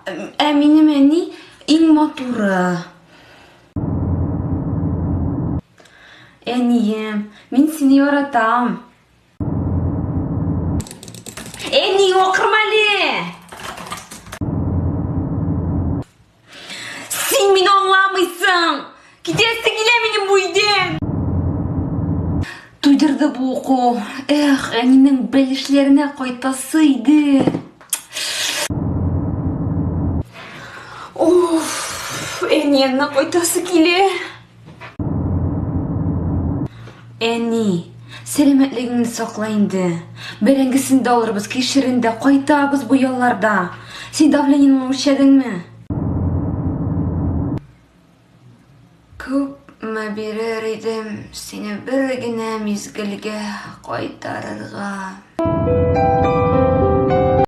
Ә минем әни иң матуры. Әнием, мин сине яратам. Әни, акырма әле! Син мине аңламыйсың! Китәсе килә минем бу өйдән! Туйдырды бу уку. Эх, әнинең бәлешләренә кайтасы иде. Уф, әни янына кайтасы килә. Әни, сәламәтлегеңне сакла инде. Бәрәңгесен дә алырбыз, кишерен дә, кайтабыз бу ялларда. Син давлениеңне үлчәдеңме? Күпме бирер идем сине бер генә мизгелгә кайтарырга.